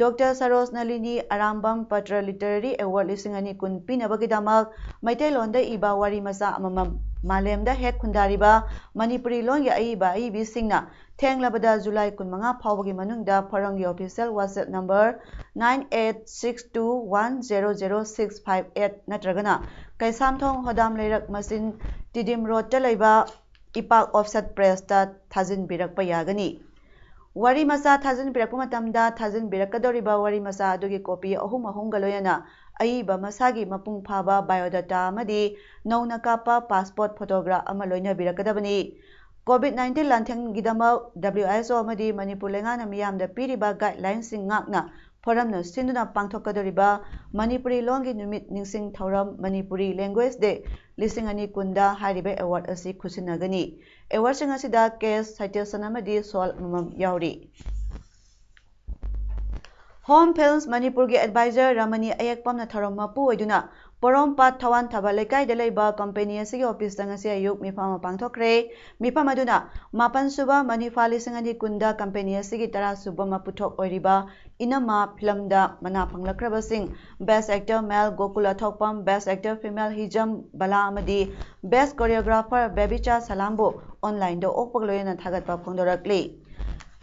ꯗꯣꯛꯇꯔ ꯁꯔꯣꯖ ꯅꯂꯤꯅꯤ ꯑꯔꯥꯝꯕꯝ ꯄꯇ꯭ꯔ ꯂꯤꯇꯔꯦꯔꯤ ꯑꯦꯋꯥꯔꯗ ꯂꯤꯁꯤꯡ ꯑꯅꯤ ꯀꯨꯟ ꯄꯤꯅꯕꯒꯤꯗꯃꯛ ꯃꯩꯇꯩꯂꯣꯟꯗ ꯏꯕ ꯋꯥꯔꯤ ꯃꯆꯥ ꯑꯃꯃꯝ ꯃꯥꯂꯦꯝꯗ ꯍꯦꯛ ꯈꯨꯟꯗꯥꯔꯤꯕ ꯃꯅꯤꯄꯨꯔꯤ ꯂꯣꯟꯒꯤ ꯑꯏꯕ ꯑꯏꯕꯤꯁꯤꯡꯅ ꯊꯦꯡꯂꯕꯗ ꯖꯨꯂꯥꯏ ꯀꯨꯟꯃꯉꯥ ꯐꯥꯎꯕꯒꯤ ꯃꯅꯨꯡꯗ ꯐꯣꯔꯝꯒꯤ official WhatsApp number nine eight six two one zero zero six five eight ꯅꯠꯇ꯭ꯔꯒꯅ ꯀꯩꯁꯥꯝꯊꯣꯡ ꯍꯣꯗꯥꯝ ꯂꯩꯔꯛ ꯃꯆꯤꯟ ꯇꯤꯗꯤꯝ ꯔꯣꯗꯇ ꯂꯩꯕ ꯏꯄꯥꯛ ꯑꯣꯐꯁꯦꯠ ꯄ꯭ꯔꯦꯁꯇ ꯊꯥꯖꯤꯟꯕꯤꯔꯛꯄ ꯌꯥꯒꯅꯤ꯫ ꯋꯥꯔꯤ ꯃꯆꯥ ꯊꯥꯖꯤꯟꯕꯤꯔꯛꯄ ꯃꯇꯝꯗ ꯊꯥꯖꯤꯟꯕꯤꯔꯛꯀꯗꯧꯔꯤꯕ ꯋꯥꯔꯤ ꯃꯆꯥ ꯑꯗꯨꯒꯤ ꯀꯣꯄꯤ ꯑꯍꯨꯝ ꯑꯍꯨꯝꯒ ꯂꯣꯏꯅꯅ ꯑꯏꯕ ꯃꯁꯥꯒꯤ ꯃꯄꯨꯡ ꯐꯥꯕ ꯕꯥꯏꯑꯣꯗꯥꯇꯥ ꯑꯃꯗꯤ ꯅꯧꯅ ꯀꯥꯞꯄ ꯄꯥꯁꯄꯣꯔꯠ ꯐꯣꯇꯣꯒ꯭ꯔꯥꯐ ꯑꯃ ꯂꯣꯏꯅꯕꯤꯔꯛꯀꯗꯕꯅꯤ꯫ ꯀꯣꯚꯤꯗ nineteen ꯂꯥꯟꯊꯦꯡꯒꯤꯗꯃꯛ W H O ꯑꯃꯗꯤ ꯃꯅꯤꯄꯨꯔ ꯂꯩꯉꯥꯛꯅ ꯃꯤꯌꯥꯝꯗ ꯄꯤꯔꯤꯕ ꯒꯥꯏꯗꯂꯥꯏꯟꯁꯤꯡ ꯉꯥꯛꯅ ꯐꯣꯔꯝꯅ ꯁꯤꯟꯗꯨꯅ ꯄꯥꯡꯊꯣꯛꯀꯗꯧꯔꯤꯕ ꯃꯅꯤꯄꯨꯔꯤ ꯂꯣꯟꯒꯤ ꯅꯨꯃꯤꯠ ꯅꯤꯡꯁꯤꯡ ꯊꯧꯔꯝ ꯃꯅꯤꯄꯨꯔꯤ ꯂꯦꯡꯒ꯭ꯋꯦꯖ ꯗꯦ ꯂꯤꯁꯤꯡ ꯑꯅꯤ ꯀꯨꯟꯗ ꯍꯥꯏꯔꯤꯕ ꯑꯦꯋꯥꯔꯗ ꯑꯁꯤ ꯈꯨꯠꯁꯤꯟꯅꯒꯅꯤ꯫ ꯑꯦꯋꯥꯔꯗꯁꯤꯡ ꯑꯁꯤꯗ ꯀꯦꯁ, ꯁꯥꯏꯇꯦꯁꯟ ꯑꯃꯗꯤ ꯁꯣꯜ ꯑꯃꯃꯝ ꯌꯥꯎꯔꯤ꯫ ꯍꯣꯝ ꯐꯤꯜꯝꯁ ꯃꯅꯤꯄꯨꯔꯒꯤ ꯑꯦꯗꯚꯥꯏꯖꯔ ꯔꯃꯅꯤ ꯑꯌꯦꯛꯄꯝꯅ ꯊꯧꯔꯝ ꯃꯄꯨ ꯑꯣꯏꯗꯨꯅ ꯄꯣꯔꯣꯝꯄꯥꯠ ꯊꯋꯥꯟ ꯊꯕ ꯂꯩꯀꯥꯏꯗ ꯂꯩꯕ ꯀꯝꯄꯦꯅꯤ ꯑꯁꯤꯒꯤ ꯑꯣꯐꯤꯁꯇ ꯉꯁꯤ ꯑꯌꯨꯛ ꯃꯤꯐꯝ ꯑꯃ ꯄꯥꯡꯊꯣꯛꯈ꯭ꯔꯦ꯫ ꯃꯤꯐꯝ ꯑꯗꯨꯅ ꯃꯥꯄꯟ ꯁꯨꯕ ꯃꯅꯤꯐꯥ ꯂꯤꯁꯤꯡ ꯑꯅꯤ ꯀꯨꯟꯗ ꯀꯝꯄꯦꯅꯤ ꯑꯁꯤꯒꯤ ꯇꯔꯥ ꯁꯨꯕ ꯃꯄꯨꯊꯣꯛ ꯑꯣꯏꯔꯤꯕ ꯏꯅꯝꯃ ꯐꯤꯂꯝꯗ ꯃꯅꯥ ꯐꯪꯂꯛꯈ꯭ꯔꯕꯁꯤꯡ Best Actor Male ꯒꯣꯀꯨꯜ ꯑꯊꯣꯛꯄꯝ, Best Actor Female ꯍꯤꯖꯝ ꯕꯂꯥ ꯑꯃꯗꯤ Best Choreographer ꯕꯦꯕꯤꯆꯥ ꯁꯂꯥꯝꯕꯨ ꯑꯣꯟꯂꯥꯏꯟꯗ ꯑꯣꯛꯄꯒ ꯂꯣꯏꯅꯅ ꯊꯥꯒꯠꯄ ꯐꯣꯡꯗꯣꯔꯛꯂꯤ꯫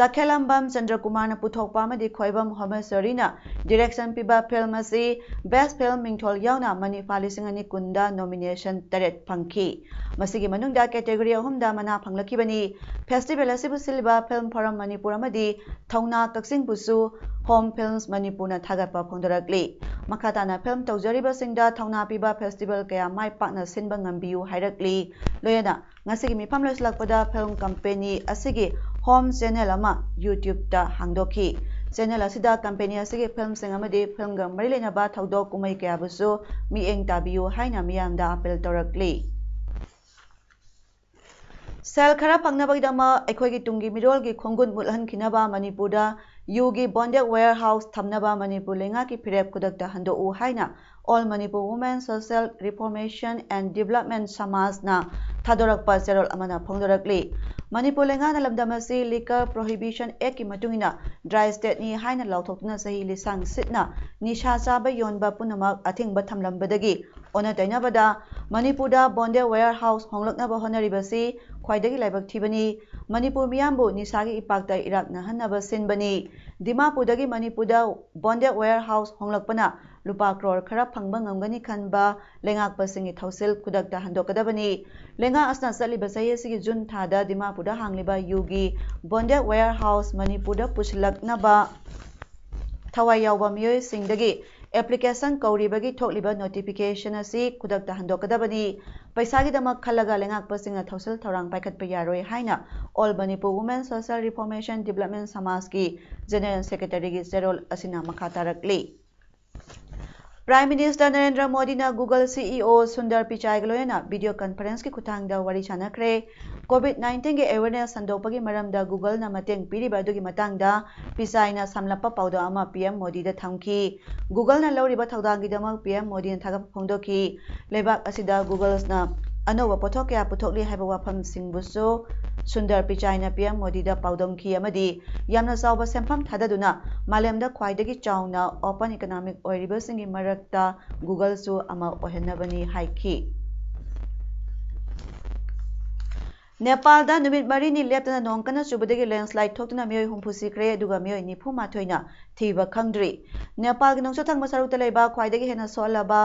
ꯇꯈꯦꯂꯝꯕꯝ ꯆꯟꯗ꯭ꯔꯀꯨꯃꯥꯔꯅ ꯄꯨꯊꯣꯛꯄ ꯑꯃꯗꯤ ꯈꯣꯏꯕꯝ ꯍꯣꯃꯦꯁ꯭ꯋꯔꯤꯅ direction ꯄꯤꯕ film ꯑꯁꯤ Best Film ꯃꯤꯡꯊꯣꯜ ꯌꯥꯎꯅ ꯃꯅꯤꯐꯥ ꯂꯤꯁꯤꯡ ꯑꯅꯤ ꯀꯨꯟꯗ nomination ꯇꯔꯦꯠ ꯐꯪꯈꯤ꯫ ꯃꯁꯤꯒꯤ ꯃꯅꯨꯡꯗ category ꯑꯍꯨꯝꯗ ꯃꯅꯥ ꯐꯪꯂꯛꯈꯤꯕꯅꯤ꯫ Festival ꯑꯁꯤꯕꯨ ꯁꯤꯜꯂꯤꯕ Film Forum ꯃꯅꯤꯄꯨꯔ ꯑꯃꯗꯤ ꯊꯧꯅꯥ ꯀꯛꯆꯤꯡꯕꯨꯁꯨ Home Films ꯃꯅꯤꯄꯨꯔꯅ ꯊꯥꯒꯠꯄ ꯐꯣꯡꯗꯣꯔꯛꯂꯤ꯫ ꯃꯈꯥ ꯇꯥꯅ film ꯇꯧꯖꯔꯤꯕꯁꯤꯡꯗ ꯊꯧꯅꯥ ꯄꯤꯕ festival ꯀꯌꯥ ꯃꯥꯏ ꯄꯥꯛꯅ ꯁꯤꯟꯕ ꯉꯝꯕꯤꯌꯨ ꯍꯥꯏꯔꯛꯂꯤ꯫ ꯂꯣꯏꯅꯅ ꯉꯁꯤꯒꯤ ꯃꯤꯐꯝ ꯂꯣꯏꯁꯤꯜꯂꯛꯄꯗ film company ꯑꯁꯤꯒꯤ home channel ꯑꯃ YouTube-ꯇ ꯍꯥꯡꯗꯣꯛꯈꯤ꯫ Channel ꯑꯁꯤꯗ company ꯑꯁꯤꯒꯤ filmꯁꯤꯡ ꯑꯃꯗꯤ filmꯒ ꯃꯔꯤ ꯂꯩꯅꯕ ꯊꯧꯗꯣꯛ ꯀꯨꯝꯍꯩ ꯀꯌꯥꯕꯨꯁꯨ ꯃꯤꯠꯌꯦꯡ ꯇꯥꯕꯤꯌꯨ ꯍꯥꯏꯅ ꯃꯤꯌꯥꯝꯗ appeal ꯇꯧꯔꯛꯂꯤ꯫ ꯁꯦꯜ ꯈꯔ ꯐꯪꯅꯕꯒꯤꯗꯃꯛ ꯑꯩꯈꯣꯏꯒꯤ ꯇꯨꯡꯒꯤ ꯃꯤꯔꯣꯜꯒꯤ ꯈꯣꯡꯒꯨꯟ ꯃꯨꯠꯍꯟꯈꯤꯅꯕ ꯃꯅꯤꯄꯨꯔꯗ ꯌꯨꯒꯤ bonded warehouse ꯊꯝꯅꯕ ꯃꯅꯤꯄꯨꯔ ꯂꯩꯉꯥꯛꯀꯤ ꯐꯤꯔꯦꯞ ꯈꯨꯗꯛꯇ ꯍꯟꯗꯣꯛꯎ ꯍꯥꯏꯅ All Manipur Women Social Reformation and Development ꯁꯃꯥꯖꯅ ꯊꯥꯗꯣꯔꯛꯄ ꯆꯦꯔꯣꯜ ꯑꯃꯅ ꯐꯣꯡꯗꯣꯔꯛꯂꯤ꯫ ꯃꯅꯤꯄꯨꯔ ꯂꯩꯉꯥꯛꯅ ꯂꯝꯗꯝ ꯑꯁꯤ Liquor Prohibition Act-ꯀꯤ ꯃꯇꯨꯡ ꯏꯟꯅ dry state-ꯅꯤ ꯍꯥꯏꯅ ꯂꯥꯎꯊꯣꯛꯇꯨꯅ ꯆꯍꯤ ꯂꯤꯁꯥꯡ ꯁꯤꯠꯅ ꯅꯤꯁꯥ ꯆꯥꯕ ꯌꯣꯟꯕ ꯄꯨꯝꯅꯃꯛ ꯑꯊꯤꯡꯕ ꯊꯝꯂꯝꯕꯗꯒꯤ ꯑꯣꯟꯅ ꯇꯩꯅꯕꯗ ꯃꯅꯤꯄꯨꯔꯗ bonded warehouse ꯍꯣꯡꯂꯛꯅꯕ ꯍꯣꯠꯅꯔꯤꯕꯁꯤ ꯈ꯭ꯋꯥꯏꯗꯒꯤ ꯂꯥꯏꯕꯛ ꯊꯤꯕꯅꯤ꯫ ꯃꯅꯤꯄꯨꯔ ꯃꯤꯌꯥꯝꯕꯨ ꯅꯤꯁꯥꯒꯤ ꯏꯄꯥꯛꯇ ꯏꯔꯥꯛꯅꯍꯟꯅꯕ ꯁꯤꯟꯕꯅꯤ꯫ ꯗꯤꯃꯥꯄꯨꯔꯗꯒꯤ ꯃꯅꯤꯄꯨꯔꯗ bonded warehouse ꯍꯣꯡꯂꯛꯄꯅ ꯂꯨꯄꯥ ꯀ꯭ꯔꯣꯔ ꯈꯔ ꯐꯪꯕ ꯉꯝꯒꯅꯤ ꯈꯟꯕ ꯂꯩꯉꯥꯛꯄꯁꯤꯡꯒꯤ ꯊꯧꯁꯤꯜ ꯈꯨꯗꯛꯇ ꯍꯟꯗꯣꯛꯀꯗꯕꯅꯤ꯫ ꯂꯩꯉꯥꯛ ꯑꯁꯤꯅ ꯆꯠꯂꯤꯕ ꯆꯍꯤ ꯑꯁꯤꯒꯤ ꯖꯨꯟ ꯊꯥꯗ ꯗꯤꯃꯥꯄꯨꯔꯗ ꯍꯥꯡꯂꯤꯕ ꯌꯨꯒꯤ bonded warehouse ꯃꯅꯤꯄꯨꯔꯗ ꯄꯨꯁꯤꯜꯂꯛꯅꯕ ꯊꯋꯥꯏ ꯌꯥꯎꯕ ꯃꯤꯑꯣꯏꯁꯤꯡꯗꯒꯤ application ꯀꯧꯔꯤꯕꯒꯤ ꯊꯣꯛꯂꯤꯕ notification ꯑꯁꯤ ꯈꯨꯗꯛꯇ ꯍꯟꯗꯣꯛꯀꯗꯕꯅꯤ꯫ ꯄꯩꯁꯥꯒꯤꯗꯃꯛ ꯈꯜꯂꯒ ꯂꯩꯉꯥꯛꯄꯁꯤꯡꯅ ꯊꯧꯁꯤꯜ ꯊꯧꯔꯥꯡ ꯄꯥꯏꯈꯠꯄ ꯌꯥꯔꯣꯏ ꯍꯥꯏꯅ All Manipur Women Social Reformation Development ꯁꯃꯥꯖꯀꯤ General Secretary-ꯒꯤ ꯆꯦꯔꯣꯜ ꯑꯁꯤꯅ ꯃꯈꯥ ꯇꯥꯔꯛꯂꯤ꯫ Prime Minister ꯅꯔꯦꯟꯗ꯭ꯔ ꯃꯣꯗꯤꯅ Google CEO ꯁꯨꯟꯗꯔ ꯄꯤꯆꯥꯏꯒ ꯂꯣꯏꯅꯅ video conference-ꯀꯤ ꯈꯨꯠꯊꯥꯡꯗ ꯋꯥꯔꯤ ꯁꯥꯟꯅꯈ꯭ꯔꯦ꯫ COVID nineteen-ꯒꯤ awareness ꯁꯟꯗꯣꯛꯄꯒꯤ ꯃꯔꯝꯗ Google-ꯅ ꯃꯇꯦꯡ ꯄꯤꯔꯤꯕ ꯑꯗꯨꯒꯤ ꯃꯇꯥꯡꯗ ꯄꯤꯆꯥꯏꯅ ꯁꯝꯂꯞꯄ ꯄꯥꯎꯗꯝ ꯑꯃ PM ꯃꯣꯗꯤꯗ ꯊꯝꯈꯤ꯫ Google-ꯅ ꯂꯧꯔꯤꯕ ꯊꯧꯗꯥꯡꯒꯤꯗꯃꯛ PM ꯃꯣꯗꯤꯅ ꯊꯥꯒꯠꯄ ꯐꯣꯡꯗꯣꯛꯈꯤ꯫ ꯂꯩꯕꯥꯛ ꯑꯁꯤꯗ Google-ꯅ ꯑꯅꯧꯕ ꯄꯣꯠꯊꯣꯛ ꯀꯌꯥ ꯄꯨꯊꯣꯛꯂꯤ ꯍꯥꯏꯕ ꯋꯥꯐꯝꯁꯤꯡꯕꯨꯁꯨ ꯁꯨꯟꯗꯔ ꯄꯤꯆꯥꯏꯅ PM ꯃꯣꯗꯤꯗ ꯄꯥꯎꯗꯝꯈꯤ ꯑꯃꯗꯤ ꯌꯥꯝꯅ ꯆꯥꯎꯕ ꯁꯦꯟꯐꯝ ꯊꯥꯗꯗꯨꯅ ꯃꯥꯂꯦꯝꯗ ꯈ꯭ꯋꯥꯏꯗꯒꯤ ꯆꯥꯎꯅ open economic ꯑꯣꯏꯔꯤꯕꯁꯤꯡꯒꯤ ꯃꯔꯛꯇ Google-ꯁꯨ ꯑꯃ ꯑꯣꯏꯍꯟꯅꯕꯅꯤ ꯍꯥꯏꯈꯤ꯫ ꯅꯦꯄꯥꯜꯗ ꯅꯨꯃꯤꯠ ꯃꯔꯤꯅꯤ ꯂꯦꯞꯇꯅ ꯅꯣꯡ ꯀꯟꯅ ꯆꯨꯕꯗꯒꯤ ꯂꯦꯟꯁ꯭ꯂꯥꯏꯗ ꯊꯣꯛꯇꯨꯅ ꯃꯤꯑꯣꯏ ꯍꯨꯝꯐꯨ ꯁꯤꯈ꯭ꯔꯦ, ꯑꯗꯨꯒ ꯃꯤꯑꯣꯏ ꯅꯤꯐꯨ ꯃꯥꯊꯣꯏꯅ ꯊꯤꯕ ꯈꯪꯗ꯭ꯔꯤ꯫ ꯅꯦꯄꯥꯜꯒꯤ ꯅꯣꯡꯆꯨꯞ ꯊꯪꯕ ꯁꯔꯨꯛꯇ ꯂꯩꯕ ꯈ꯭ꯋꯥꯏꯗꯒꯤ ꯍꯦꯟꯅ ꯁꯣꯛꯍꯜꯂꯕ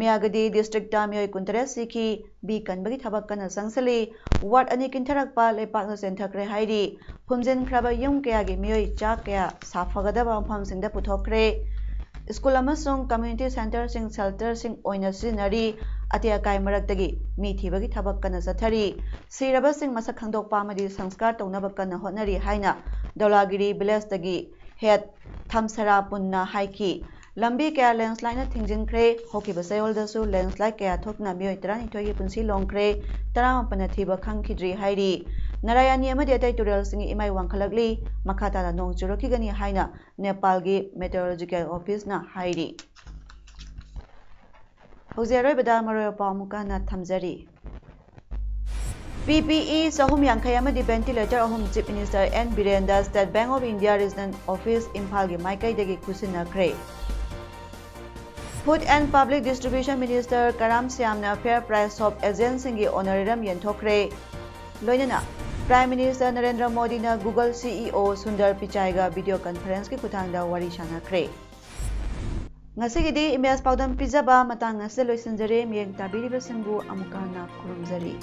ꯃꯤꯌꯥꯒꯗꯤ ꯗꯤꯁꯇ꯭ꯔꯤꯛꯇ ꯃꯤꯑꯣꯏ ꯀꯨꯟꯇꯔꯦꯠ ꯁꯤꯈꯤ꯫ ꯕꯤ ꯀꯟꯕꯒꯤ ꯊꯕꯛ ꯀꯟꯅ ꯆꯪꯁꯤꯜꯂꯤ꯫ ꯋꯥꯔꯗ ꯑꯅꯤ ꯀꯤꯟꯊꯔꯛꯄ ꯂꯩꯄꯥꯛꯅ ꯆꯦꯟꯊꯈ꯭ꯔꯦ ꯍꯥꯏꯔꯤ꯫ ꯐꯨꯝꯖꯤꯟꯈ꯭ꯔꯕ ꯌꯨꯝ ꯀꯌꯥꯒꯤ ꯃꯤꯑꯣꯏ ꯆꯥꯛ ꯀꯌꯥ ꯁꯥꯐꯒꯗꯕ ꯃꯐꯝꯁꯤꯡꯗ ꯄꯨꯊꯣꯛꯈ꯭ꯔꯦ꯫ ꯁ꯭ꯀꯨꯜ ꯑꯃꯁꯨꯡ ꯀꯝꯃ꯭ꯌꯨꯅꯤꯇꯤ ꯁꯦꯟꯇꯔꯁꯤꯡ ꯁꯦꯜꯇꯔꯁꯤꯡ ꯑꯣꯏꯅ ꯁꯤꯖꯤꯟꯅꯔꯤ꯫ ꯑꯇꯦꯛ ꯑꯀꯥꯏ ꯃꯔꯛꯇꯒꯤ ꯃꯤ ꯊꯤꯕꯒꯤ ꯊꯕꯛ ꯀꯟꯅ ꯆꯠꯊꯔꯤ꯫ ꯁꯤꯔꯕꯁꯤꯡ ꯃꯁꯛ ꯈꯪꯗꯣꯛꯄ ꯑꯃꯗꯤ ꯁꯪꯁꯀꯥꯔ ꯇꯧꯅꯕ ꯀꯟꯅ ꯍꯣꯠꯅꯔꯤ ꯍꯥꯏꯅ ꯗꯧꯂꯥꯒꯤꯔꯤ ꯚꯤꯂꯦꯖꯇꯒꯤ ꯍꯦꯗ ꯊꯝꯁꯔꯥ ꯄꯨꯟꯅ ꯍꯥꯏꯈꯤ꯫ ꯂꯝꯕꯤ ꯀꯌꯥ ꯂꯦꯟꯁ꯭ꯂꯥꯏꯗꯅ ꯊꯤꯡꯖꯤꯟꯈ꯭ꯔꯦ꯫ ꯍꯧꯈꯤꯕ ꯆꯌꯣꯜꯗꯁꯨ ꯂꯦꯟꯁ꯭ꯂꯥꯏꯗ ꯀꯌꯥ ꯊꯣꯛꯇꯨꯅ ꯃꯤꯑꯣꯏ ꯇꯔꯥꯅꯤꯊꯣꯏꯒꯤ ꯄꯨꯟꯁꯤ ꯂꯣꯡꯈ꯭ꯔꯦ, ꯇꯔꯥꯃꯥꯄꯟꯅ ꯊꯤꯕ ꯈꯪꯈꯤꯗ꯭ꯔꯤ ꯍꯥꯏꯔꯤ꯫ ꯅꯥꯔꯥꯌꯥꯅꯤ ꯑꯃꯗꯤ ꯑꯇꯩ ꯇꯨꯔꯦꯜꯁꯤꯡꯒꯤ ꯏꯃꯥꯏ ꯋꯥꯡꯈꯠꯂꯛꯂꯤ꯫ ꯃꯈꯥ ꯇꯥꯅ ꯅꯣꯡ ꯆꯨꯔꯛꯈꯤꯒꯅꯤ ꯍꯥꯏꯅ ꯅꯦꯄꯥꯜꯒꯤ ꯃꯦꯇꯤꯑꯣꯔꯣꯂꯣꯖꯤꯀꯦꯜ ꯑꯣꯐꯤꯁꯅ ꯍꯥꯏꯔꯤ꯫ ꯍꯧꯖꯤꯛ ꯑꯔꯣꯏꯕꯗ ꯃꯔꯨꯑꯣꯏꯕ ꯄꯥꯎ ꯑꯃꯨꯛꯀ ꯍꯟꯅ ꯊꯝꯖꯔꯤ꯫ ꯄꯤ ꯄꯤ ꯏ ꯆꯍꯨꯝ ꯌꯥꯡꯈꯩ ꯑꯃꯗꯤ ꯚꯦꯟꯇꯤꯂꯦꯇꯔ ꯑꯍꯨꯝ Chief Minister N ꯕꯤꯔꯦꯟꯗ State Bank of India Regional Office ꯏꯝꯐꯥꯜꯒꯤ ꯃꯥꯏꯀꯩꯗꯒꯤ ꯈꯨꯠꯁꯤꯟꯅꯈ꯭ꯔꯦ꯫ Food and Public Distribution Minister Karam ꯁ꯭ꯌꯥꯝꯅ Fair Price Shop agentꯁꯤꯡꯒꯤ honorarium ꯌꯦꯟꯊꯣꯛꯈ꯭ꯔꯦ꯫ ꯂꯣꯏꯅꯅ Prime Minister ꯅꯔꯦꯟꯗ꯭ꯔ ꯃꯣꯗꯤꯅ Google C E O Sundar ꯄꯤꯆꯥꯏꯒ video conferenceꯀꯤ ꯈꯨꯠꯊꯥꯡꯗ ꯋꯥꯔꯤ ꯁꯥꯟꯅꯈ꯭ꯔꯦ꯫ ꯉꯁꯤꯒꯤꯗꯤ ꯏꯃꯦꯖ ꯄꯥꯎꯗꯝ ꯄꯤꯖꯕ ꯃꯇꯥꯡ ꯑꯁꯤꯗ ꯂꯣꯏꯁꯤꯟꯖꯔꯦ꯫ ꯃꯤꯠꯌꯦꯡ ꯇꯥꯕꯤꯔꯤꯕꯁꯤꯡꯕꯨ ꯑꯃꯨꯛꯀ ꯍꯟꯅ ꯈꯨꯔꯨꯝꯖꯔꯤ꯫